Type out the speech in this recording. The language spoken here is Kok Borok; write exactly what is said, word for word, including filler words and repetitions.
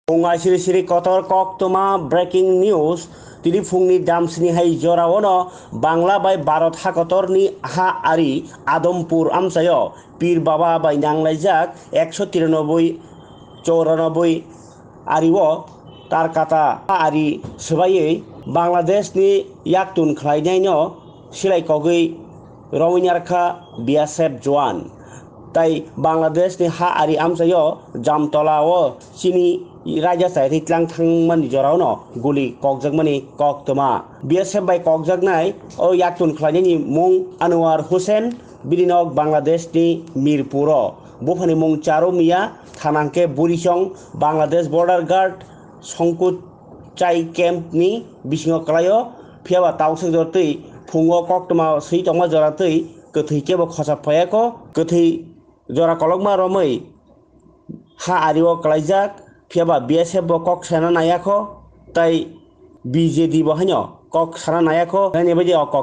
Phung aisiri siri kotor koktwma breaking news. Tini phungni damsini hai joraono Bangla bai Bharat hakotorni ha ari Adampur amchaio Pir Baba bai nanglaijak ekso tiranoboi chouranoboi ario Tarkata ha ari swbaiwi Bangladeshni yaktun khlainaino silai kogwi romwi narkha B S F joan. Tai Bangladeshni ha ari amchaio Jamtola o chini raida chai thwi tlang thangmani joraono guli kokjakmani koktwma. B S F bai kokjaknai o yaktun khlainani mung Anwar Hussain, bini nok Bangladeshni Mirpur o. Buphani mung Charu Miya, thana hwnkhe Burichong, Bangladesh Border Guard, Songkuchai camp ni bisingo kwlaio, phiyaba tausok jora twi phungo koktwma swi tongma jora twi kwthwi kebo khochap phaiya kho. Kwthwi jora kolokma romwi ha ario kwlaijak, phiyaba B S F bo kok sana naiya kho, tai B J D bo haino kok sana naiya kho, haini baidi o kok